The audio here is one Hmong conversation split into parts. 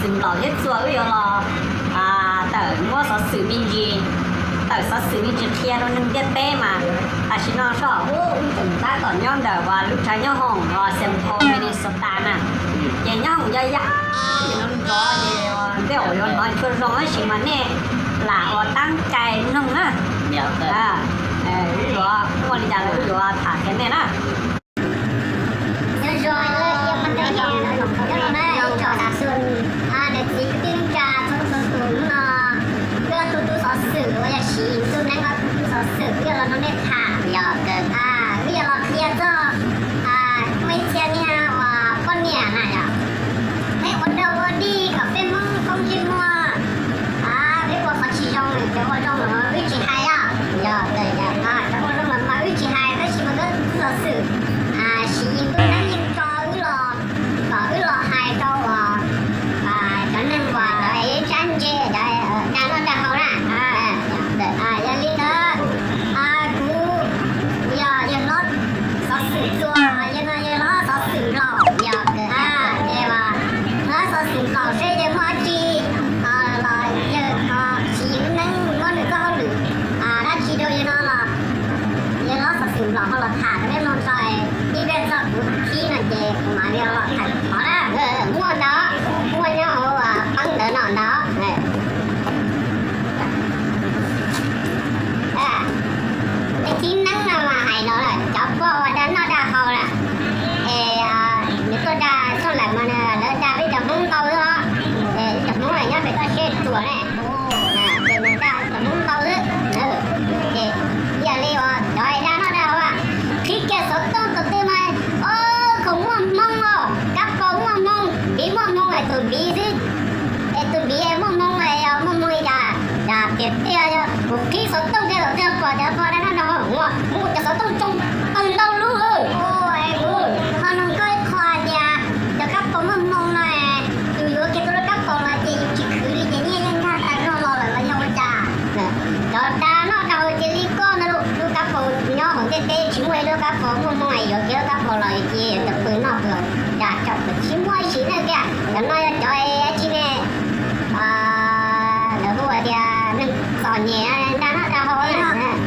Nplaum thiab txuas wb yuav los tawm muab xov xwm me ntsis, tawm xov xwm me ntsis qhia rau neeg ntiaj teb mas tam sim no soj ub tseem tab tom nyob ntawm uas lub tshav nyob hoom uas Saint Paul, Minnesota na. Ces nyob hoom yog yam ces no nrov ces tej zaum yuav hnov tsis tshua zoo tab sis mas nej lam ua tab cai mloog na. Wb yuav muaj li cas los wb yuav tham qhia nej na. Nyob zoo, nyob zoo na, ib tsoom saum xwm, niam txiv kwv tij neej tsa txhua txhua tus, hnub no wb ob tug tub xov xwm uas yog Siv Yeej Tub Neeb ob tug tub xov xwm wb yuav los nrog nej tham, wb yuav los qhia txog muaj ib txhia niag uas poj niam na yom, pheej ua dog ua dig kom peb Hmoob poob ntsej muag, peb ua qhov tsis zoo ces ua zoo los wb tsis hais os. Yog, cov ua zoo los mas wb tsis hais tab sis mas wb tub xov xwm Siv Yeej Tub Neeb yeej tso wb los, kom wb los hais rau uas cov neeg uas cov ib sab ntse cov dag noj dag haus na. Yog li ntawd kuv yog yawg hlob xov xwm Txuas, yawg no yawg hlob xov xwm Nplaum. Yog, ces hlob xov xwm Nplaum seb yawg muaj dab tsi los yawg Siv Yeej Tub Neeb muab nws txoj hauj lwm dab tsi rau yawg no los yawg hlob xov xwm Nplaum ho los tham rau peb mloog tso. Ib pliag txog kuv thib no ces kuv mam li los tham qhov na. Muaj ntawd, muaj nyob hauv peeb ntawv no ntawd. Txiv neeb no mas hais no lawm, cov pog uas dag noj dag haus na, es nws tuaj dag txog lawm mas lawv dag peb cov Hmoob ntau xwb os. Cov Hmoob nyob pem toj siab Tsuas ne, ces nws dag cov Hmoob ntau xwb. Ces yam li uas cov dag noj dag haus, qhib kiag xov tooj tom tw mas, o, khaum muaj hmoo os, kab paus muaj hmoo, npiv muaj hmoo es tus npiv xwb. Es tus npiv muaj hmoo es yog muaj hmoo li cas, cas tiag tiag yog kuv qhib xov tooj kiag tom tw pom cov pog dag noj dag haus, muaj cov xov tooj tsoo ntau lub. Ho nug koj ib qho tias cov kab paus muaj hmoo no, yus yuav kiag tau lub kab paus no ces yus tsis khwv li ces nyiaj yeej nkag tag nrho los lawm los yog ua cas? Cov dag noj dag haus cia li koj ntag lauj, lub kab paus nyob hauv ntiaj teb tsis muaj ib lub kab paus muaj hmoo es yuav kiag lub kab paus los yus cia li pw noj pw haus, cas tsis muaj ib sim neej tiag. Cov no yog cov dab tsi ne, lawv hu tias neeg txom nyem dag noj dag haus,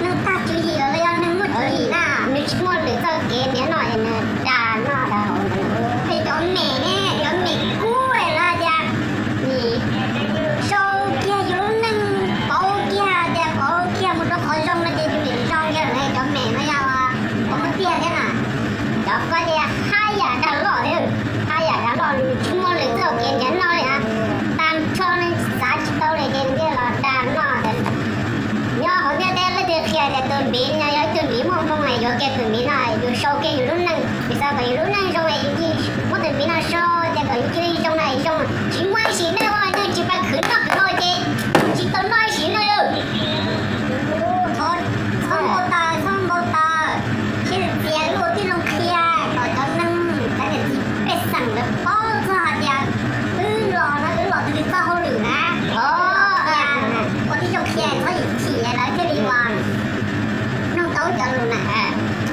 neeg tag tswv yim los yog neeg muaj tswv yim na, nws tsis muaj lwm txoj kev nrhiav noj es nws dag noj dag haus. Cov mem ne, cov mem kub lawv hais tias sau kiag yus lub neej, pauv kiag tias pauv kiag mus rau qhov zoo no ces yus niam zoo kiag lawm. Cov mem no yog ua muaj tiag thiab na. Cov koj tias haj yam dag loj thiab, haj yam dag loj, nws tsis muaj lwm txoj kev nrhiav noj li na, tag nrho nws xav tsis tau li ces nws thiaj los dag noj. Nyob hauv ntiaj teb leej twg qhia tias tus npiv no yog ib tug npiv muaj hmoo es yuav kiag tus npiv no, yus sau kiag yus lub neej, yus xav kom yus lub neej zoo es yus cia li muab tus npiv no sau tias kom yus cia li zoo no es zoo, tsis muaj ib sim neej ua yus tsis pab khwv noj khwv haus ces tsis tau noj ib sim neej li. Txhob npau taws, txhob npau taws, sib txiav ua tib zoo qhia kom cov neeg, cov niam txiv pej xeem lawv paub txog hais tias wb los no wb los twg li txoj hauj lwm na. Ua tib zoo qhia txhob yim chim lawv thiaj li ua mloog tau cov lus na.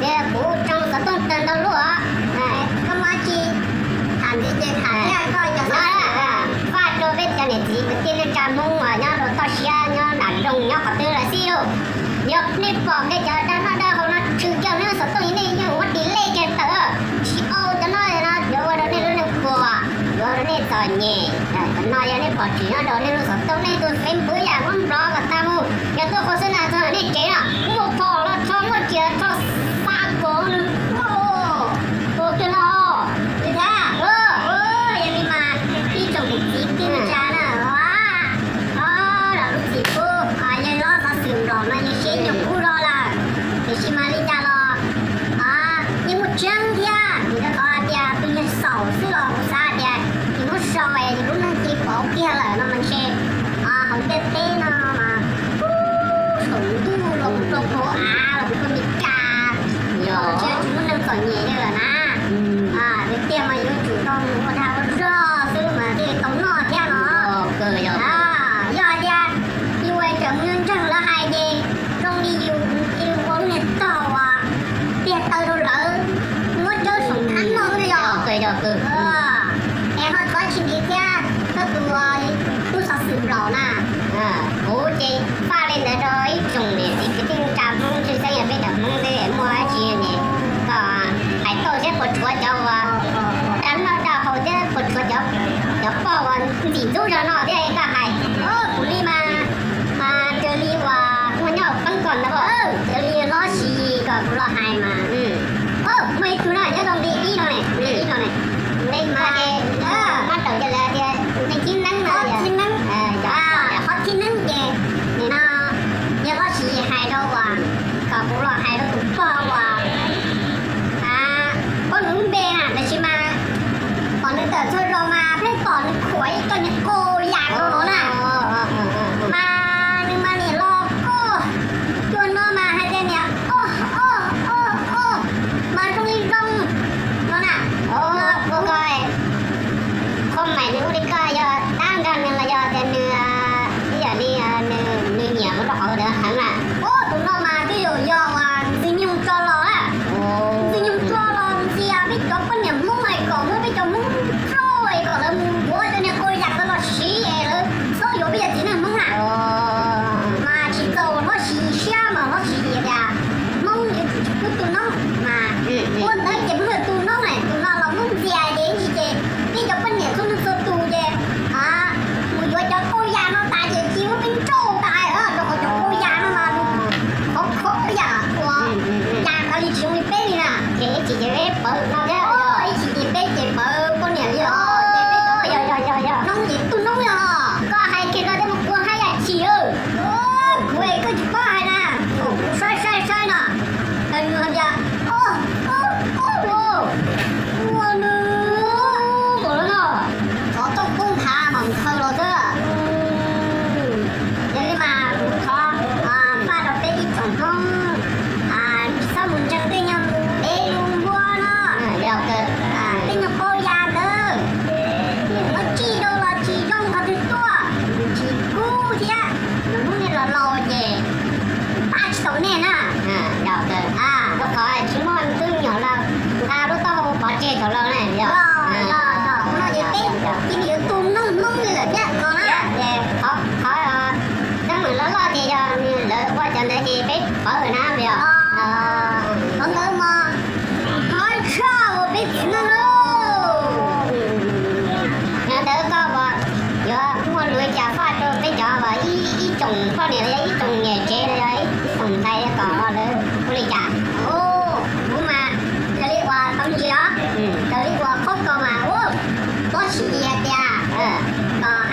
Tias kuv tsoo xov tooj tawg ntau lub os. Koj muaj dab tsi tham ntxiv ces tham thiab koj cov xov xwm. Faj rau peb cov niam txiv kwv tij neej tsa Hmoob uas nyob rau toj siab, nyob nram nroog, nyob qhov twg los xij lauj. Yog nej pom kiag cov dag noj dag haus no tshwm kiag nej lub xov tooj, nej yeej ua delete kiag tawm, tsis au cov no no yuav ua rau nej lub neej puas, yuav ua rau nej txom nyem. Cov no yog nej pom tshwm nyob rau nej lub xov tooj, nej tus Facebook yam muab nplov kom tag mus. Yog tuaj qhov xwb na txog nej tsev no muaj phom los rho, muaj riam rho, xa kom nws ua kiag no. Li thiab, yog li mas ib tsoom niam txiv kwv tij neej tsa na, los lub txiv pub yawg hlob xov xwm Nplaum no yawg siab nyuam qhuav los lawm, tiam sis mas li cas los yeej muaj tseeb thiab, vim rau qhov hais tias tus yawg xaus xwb los kuv xav hais tias yus muab sau es yus lub neej cia li pauv kiag lawm no mas ntshe hauv ntiaj teb no mas saum ntuj los mus rau Paus Av los mus rau Mes Kas, ntshe tsis muaj neeg txom nyem li lawm na. Tiag tiag mas yuav tsum tau mus ua dag ua zog xwb mas thiaj li tau noj thiab no. Yog hais tias yus ua tseem mus ntseeg lawv hais ces zoo li yus cia li ua lub niag tog uas tiag taw rau lawv muab cawb saum nthab no xwb yog. Es ho txhob tsis nqhis thiab, koj tus Kuv ces faj li ntawd rau ib tsoom niam txiv kwv tij neej tsa Hmoob tshwj xeeb yog peb cov Hmoob twb muaj dab tsi ne, kom hais tau thiab puas tshuav cov uas rau noj rau haus thiab puas tshuav cov poj uas ntxim ntxub zog no thiab koj hais. Kuv li mas, mas raws li uas muaj nyob hauv qoob kom ntawd, raws li Hlob Siv kom kuv los hais mas, muaj ib tug no nyob rau nqe ib no ne, nqe ib no ne, nqe mas, mas tawm ces lawv tias nqe thib neeb no, thib neeb, qhov thib neeb ces nim no yog Hlob Siv hais rau uas kom kuv los hais rau tus pog uas pab nws lub npe na, tab sis mas pom nws tawm txhua zaus mas pheej pom nws khuam ib co niag qau yam no na. Mas nws mas niam los koj cua no mas hais tias niam, o, o, o, o, mas zoo li zoo no na. Ua koj, qhov maim nws ua li koj yog dab nrog nws los yog tias nws ib yam li nws nyiam mus rau qhov ntawd heev na. Tus no mas twb yog yog uas ntxwg nyoog tso los na. Ntxwg nyoog tso los ntxias peb cov poj niam Hmoob hais kom muab peb cov Hmoob rau es kom lawv mus yuav cov niag qau yam ntawd los siv es lawv txhob yuav peb cov txiv neej Hmoob na. Mas tsis txaus Hlob Siv siab mas Hlob Siv tias Hmoob yuav tsum tsis pub tu noob mas ua ntawd ces Hmoob yuav tu noob na. Tus no los Hmoob ntxias ces ib ntsis ces peb cov poj niam txhua leej txhua tus ces mus yuav cov qau yam no tas ces tsis muab peb nrauj tas rau qhov cov qau yam no mas khov kho yam uas cas tas li tsis zoo li peb li na. Ces ib chim ces peb pawv no thiab, ib chim ces peb ces pawv poj niam li os. Ces peb yog yog yog yog noob ces tu noob yog. Koj hais kiag no thiab mus ua haj yam chim. Kuv es koj tsis paub hais na, kuv saib saib saib no. Nws hais tias, ua nws, ua no, qhov tooj poob nthav mas mus khaws los xwb. Yog li mas kuv thov faj rau peb ib tsoom Hmoob, tsis txhob mus ntseeg tej nyuag peb lus npua no, tej nyuag qau yam ntawd. Nej mus muab tsij rau los tsis zoo qhov twg tuaj, tsis kub thiab. Hnub nej los laus ces pab tsis tau nej na. Rau qhov tsis muaj tus me nyuam los nqa lub taub hau pov tseg thaum laus na. Yog, yog, yog, no ces peb cia li yuav tu noob Hmoob li lawm thiab no na. Qhov, qhov teeb meem loj loj ces yog lawv ua cov ntawd ces peb pawv na, yog. Qhov ntawd mas qhov tshaj uas peb txiv neej lauj. Yog ntawd koj yuav muaj lus li cas faj rau peb cov ib tsoom poj niam los yog ib tsoom niam tsev los yog ib tsoom ntxhais kom lawv ua li cas? Kuv mas raws li uas tau ntsis os, raws li uas qhaub ko mas ua, tab sis hais tias kom